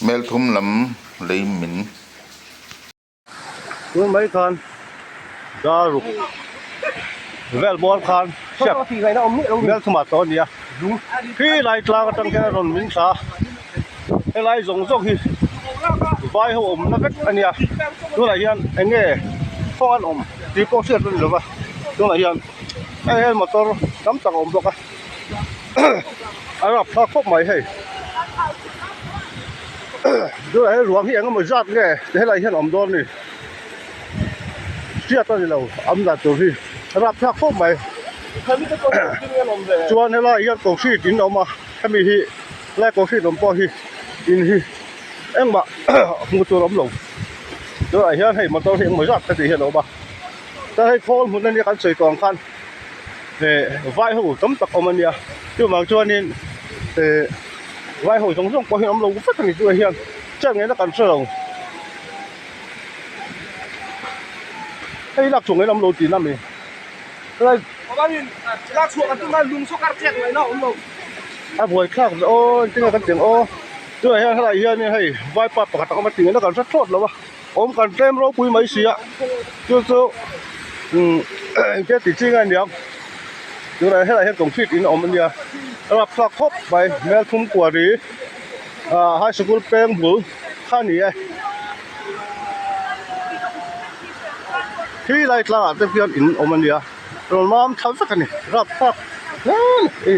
Melthum lam lei min. Tun mai khan daruk vel bawr khan hriat Melthumah tawh a ni a, khi lai tlang atang hian a rawn min thla a, helai zawng zawng hi vai ho awmna vek a nia, tunah hian eng nge kawng an awm tih pawh hriat a ni lova, tunah hian hei hian motor tam tak a awm bawk a. A rapthlak khawp mai hei tunah hian ruang hi eng emaw zat nge helai hian awm dawn ni hriat a ni lo am dan tur hi a rapthlak khawp mai chuan helai hian concrete in a awm a hemi hi helai concrete awm pawh hi in hi engmah hmuh tur a awm lo tunah hian hei motor hi engemaw zat heti hian a awm a chuan hei khawl hmun ania kan sawi tawh ang khan. eh vai ho tam tak awm a nia chuvang chuanin eh vai ho zawng zawng pawh hi an awm lo vek a ni tunah hian chet ngaihna kan hre lo hei lak chhuah ngaihna awm lo tihna a mi helai a buai thlak ve aw engtin nge kan tih ang aw tunah hian helai hianin hei vaipa pakhat a awm a tih ngaihna kan hre thlawt lo a. Awm kan tlem ropui mai si a, chu chu umm engtia tih chi nge aniang tunah helaiah hian concrete in a awm ania a rapthlak khawp mai Melthum quarry ah high school peng bul kha a ni e khi lai tlangah te hian in awm ania rawn mam thla vek a ni rapthlak hle a ni.